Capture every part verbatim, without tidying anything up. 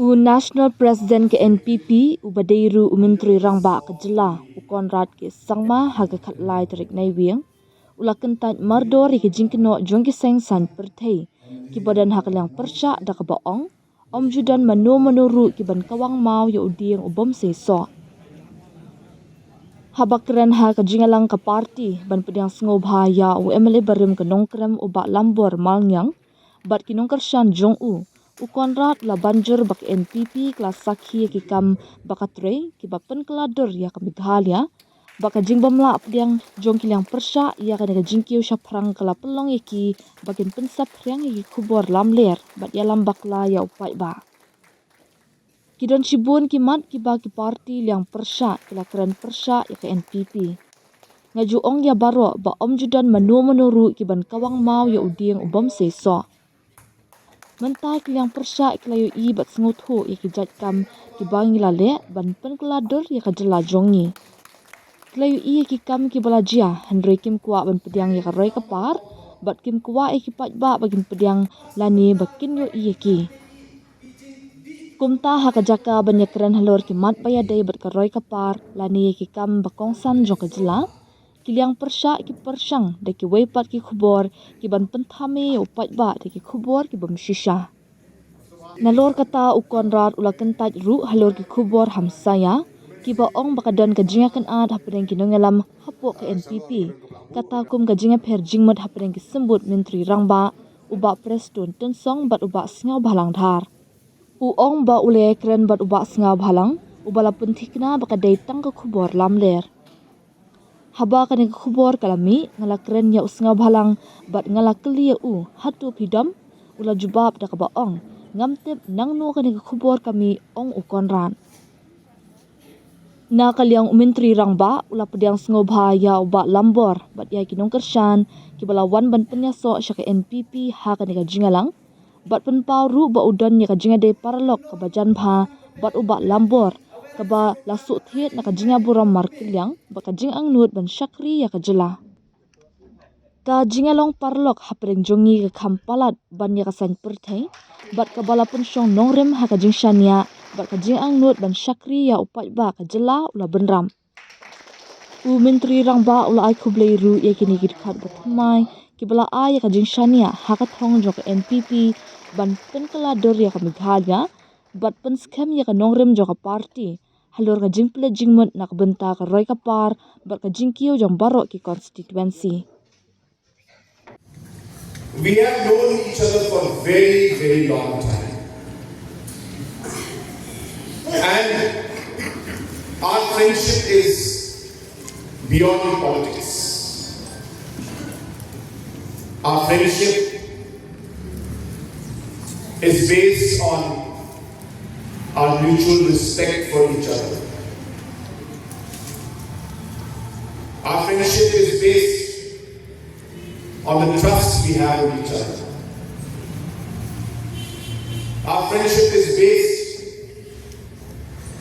U National President ka N P P, u ba dei ruh u Myntri Rangbah ka jylla, u Conrad K Sangma, ha ka khatlai tarik Naiwieng, u la kyntait mardor ïa ka jingkynnoh jong ki seng saiñ pyrthei kiba don ha ka liang pyrshah, da kaba ong, ym ju don mano mano ruh ki ban kawang maw ïa u dieng u bym seisoh. Haba kren ha ka jingïalang ka party ban pdiang sngewbha ïa u M L A barim ka Nongkrem, u Bah Lambor Malngiang, bad ki nongkyrshan jong u, u Conrad u la ban jur ba ka N P P ka la sakhi ïa ki kam ba ka trei kiba pynkylla dur ïa ka Meghalaya, ba ka jingbymlah pdiang jong ki liang pyrshah ïa kane ka jingkiew shaphrang ka la pynlong ïa ki ba kin pynsaphriang ïa ki khubor lamler bad ïalam bakla ïa u paidbah. Ki don shibun ki mat kiba ki party liang pyrshah ki la kren pyrshah ïa ka N P P. Nga ju ong ïa baroh ba ym ju don mano mano ruh ki ban kawang maw ïa u dieng u bym seisoh. Mynta ki liang pyrshah ki la ïohi bad sngewthuh ïa ki jait kam kiba ngi la leh ban pynkylla dur ïa ka jylla jong ngi. Ki la ïohi ïa ki kam kiba la jia, hynrei kim kwah ban pdiang ïa ka roi ka par, bad kim kwah ïa ki paidbah ba kin pdiang lane ba kin ïohi ïa ki. Kumta ha ka jaka ban ïakren halor ki mat ba ïadei bad ka roi ka par lane ïa ki kam ba kongsan jong ka jylla, ki liang pyrshah ki pyrshang da kiwei pat ki khubor ki ban pynthame ïa u paidbah da ki khubor ki bym shisha. Nalor kata, u Conrad u la kyntait ruh halor ki khubor hamsaïa kiba ong ba ka don ka jingïakynad hapdeng ki nongïalam hapoh ka N P P, kata kum ka jingïapher jingmut hapdeng ki symbud Myntri Rangbah, u Bah Prestone Tynsong bad u Bah Sniawbhalang Dhar. U ong ba u la ïakren bad u Bah Sniawbhalang, uba la pynthikna ba ka dei tang ka khubor lamler. Haba kane ka khubor ka la mih, nga la kren ïa u Sniawbhalang bad nga la kylli ïa u, hato phi dom? U la jubab da kaba ong, ngam tip nangno kane ka khubor ka mih, ong u Conrad. Na ka liang u Myntri Rangbah u la pdiang sngewbha ïa u Bah Lambor bad ïa ki nongkyrshan kiba la wan ban pynïasoh sha ka N P P ha kane ka jingïalang, bad pynpaw ruh ba u don ïa ka jingïadei paralok kaba jan bha bad u Bah Lambor, kaba la shu thied na ka jingïaburom markylliang bad ka jingangnud ban shakri ïa ka jylla. Ka jingïalong paralok hapdeng jong ngi ka kham palat ban ïa ka saiñ pyrthei, bad kaba la pynshong nongrim ha ka jingshaniah bad ka jingangnud ban shakri ïa u paidbah ka jylla u la bynrap. U Myntri Rangbah u la ai khublei ruh ïa kine ki dkhot ba thymmai kiba la ai ïa ka jingshaniah ha ka thong jong ka N P P ban pynkylla dur ïa ka Meghalaya bad pynskhem ïa ka nongrim jong ka party halor ka jingpynleit jingmut na ka bynta ka roi ka par bad ka jingkiew jong baroh ki constituency. We have known each other for a very, very long time. And our friendship is beyond politics. Our friendship is based on our mutual respect for each other. Our friendship is based on the trust we have in each other. Our friendship is based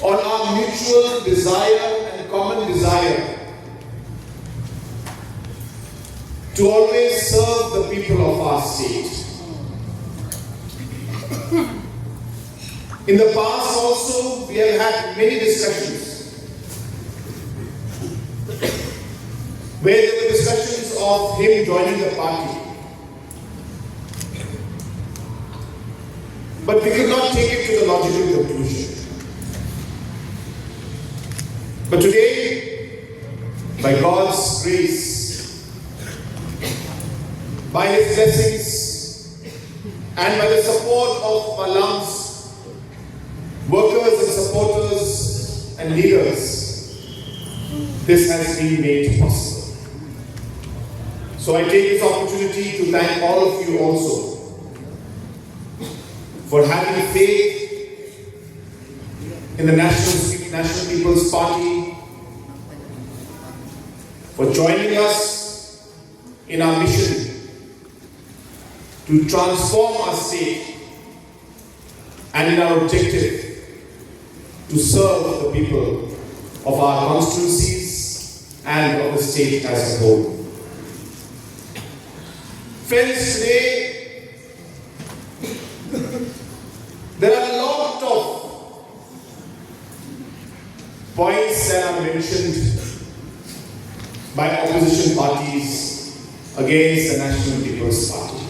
on our mutual desire and common desire to always serve the people of our state. In the past also, we have had many discussions where there were discussions of him joining the party. But we could not take it to the logical conclusion. But today, by God's grace, by His blessings, and by the support of Malam's workers and supporters and leaders, this has been made possible. So I take this opportunity to thank all of you also for having faith in the National, National People's Party, for joining us in our mission to transform our state and in our objective to serve the people of our constituencies and of the state as a whole. Friends, today there are a lot of points that are mentioned by opposition parties against the National People's Party.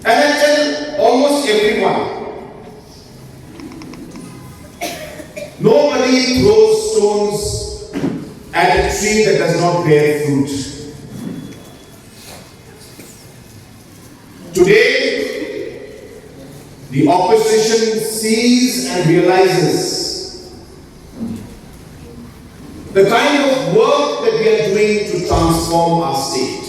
And I tell almost everyone, nobody throws stones at a tree that does not bear fruit. Today, the opposition sees and realizes the kind of work that we are doing to transform our state.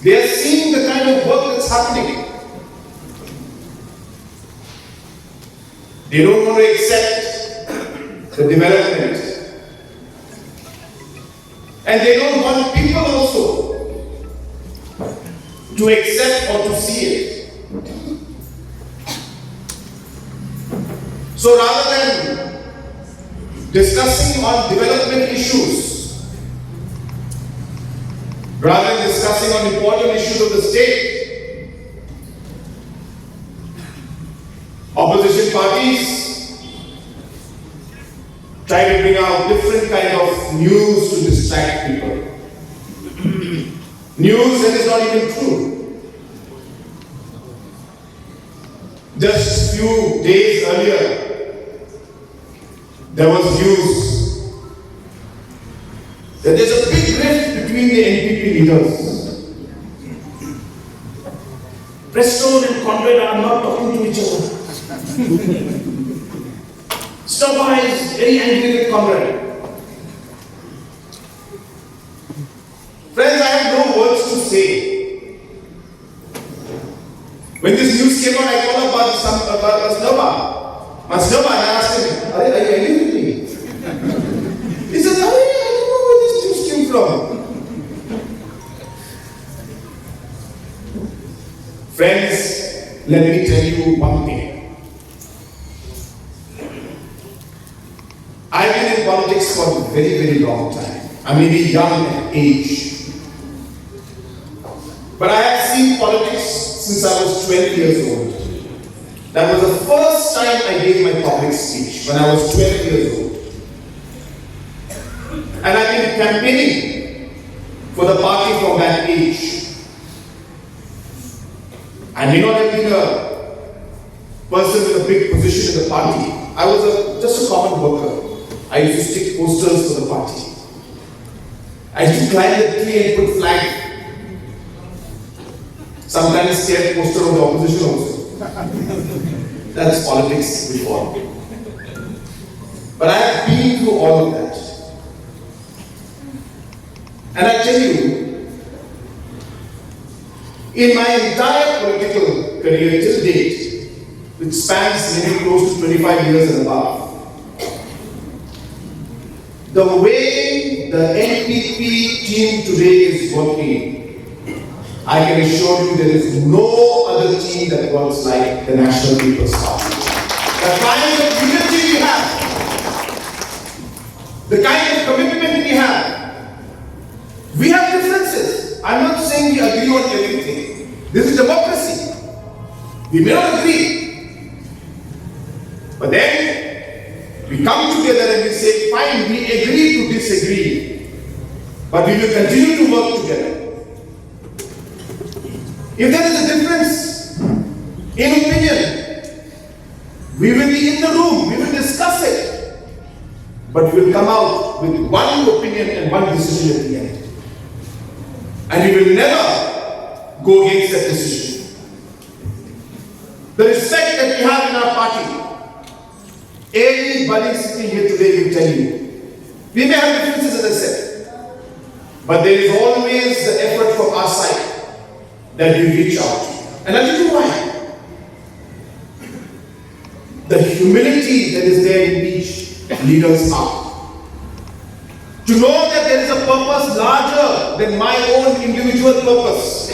They are seeing the kind of work that's happening. They don't want to accept the development. And they don't want people also to accept or to see it. So rather than discussing on development issues, rather than discussing on important issues of the state, opposition parties try to bring out different kind of news to distract people. News that is not even true. Just few days earlier, there was news that there's a big rift between the N P P leaders. Prestone and Conrad are not talking to each other. Saba is very angry with Conrad. Friends, I have no words to say. When this news came out, I called up Mas-, Mas-, Masnaba. Masnaba, and I asked him, "Are, are you angry with me?" He said, "Are, I don't know where this news came from." Friends, let me tell you one thing. I've been in politics for a very, very long time. I may be young at age. But I have seen politics since I was twelve years old. That was the first time I gave my public speech, when I was twelve years old. And I've been campaigning for the party from that age. I may not have been a person with a big position in the party. I was a, just a common worker. I used to stick posters for the party. I used to climb the tree and put flag. Sometimes scare poster of the opposition also. That's politics before. But I have been through all of that. And I tell you, in my entire political career till date, which spans maybe close to twenty-five years and above, the way the N P P team today is working, I can assure you there is no other team that works like the National People's Party. The kind of unity we have, the kind of commitment we have, we have differences. I'm not saying we agree on everything. This is democracy. We may not agree. But then we come together and we say, "Fine, we agree to disagree. But we will continue to work together." If there is a difference in opinion, we will be in the room, we will discuss it. But we will come out with one opinion and one decision at the end. And we will never go against that decision. The respect that we have in our party, anybody sitting here today will tell you. We may have differences, as I said, but there is always the effort from our side that we reach out. And I'll tell you why. The humility that is there in each leader's heart. To know that there is a purpose larger than my own individual purpose.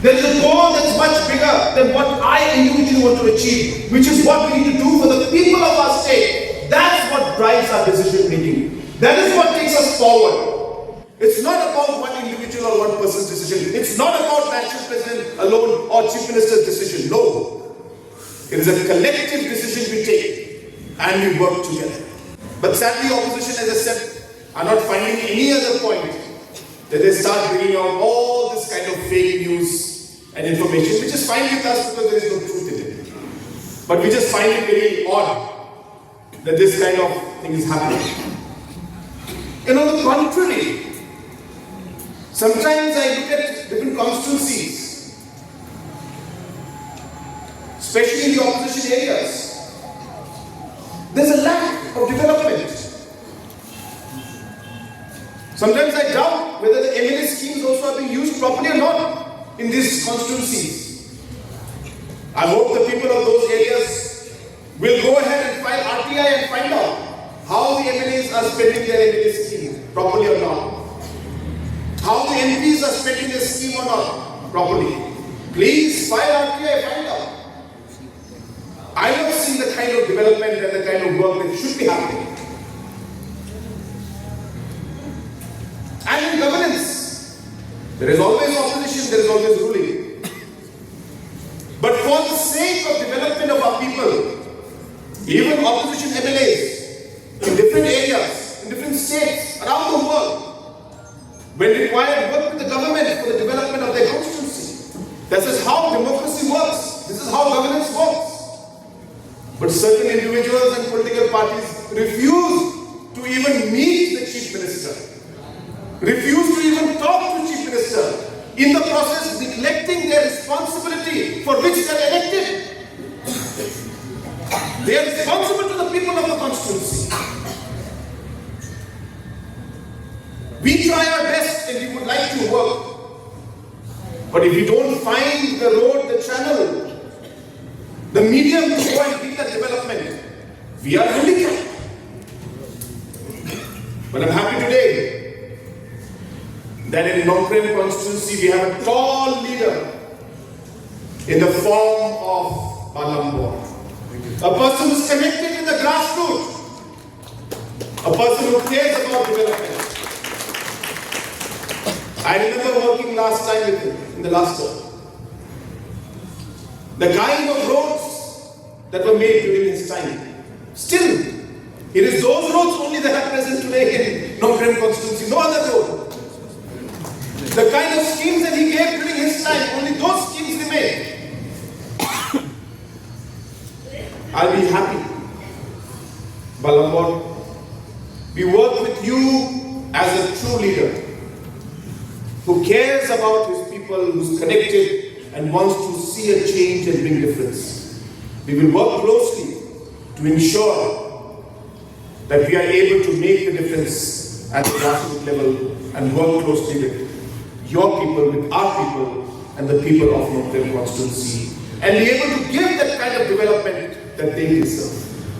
There is a goal that's much bigger than what I individually want to achieve, which is what we need to do for the people of our state. That's what drives our decision making. That is what takes us forward. It's not about one individual or one person's decision. It's not about national president alone or chief minister's decision. No. It is a collective decision we take and we work together. But sadly, opposition, as I said, are not finding any other point that they start bringing out all this kind of fake news and information, which is fine with us because there is no truth in it. But we just find it very odd that this kind of thing is happening. And on the contrary, sometimes I look at different constituencies, especially in the opposition areas, there's a lack of development. Sometimes I doubt whether the M L A schemes also are being used properly or not in these constituencies. I hope the people of those areas will go ahead and file R T I and find out how the M L As are spending their M L A scheme properly or not. How the M Ps are spending the scheme or not properly. Please file R T I, find out. I don't see the kind of development and the kind of work that should be happening. And in governance, there is always opposition, there is always ruling. But for the sake of development of our people, even opposition M L As in different areas, in different states, around the world, when required, work with the government for the development of their constituency. This is how democracy works. This is how governance works. But certain individuals and political parties refuse to even meet the chief minister, refuse to even talk to chief minister, in the process neglecting their responsibility for which they are elected. They are responsible to the people of the constituency. We try our best and we would like to work. But if we don't find the road, the channel, the medium to go and bring that development, we are handicapped. But I'm happy today that in Nongkrem constituency we have a tall leader in the form of Bah Lambor, a person who's connected with the grassroots, a person who cares about development. I remember working last time with him in the last term. The kind of roads that were made during his time. Still, it is those roads only that are present today in Nongkrem constituency, no other road. The kind of schemes that he gave during his time, only those schemes remain. I'll be happy. Bah Lambor, we work with you as a true leader who cares about his people, who's connected and wants to see a change and bring difference. We will work closely to ensure that we are able to make the difference at the grassroots level and work closely with your people, with our people, and the people of Nongkrem constituency, and be able to give that kind of development that they deserve.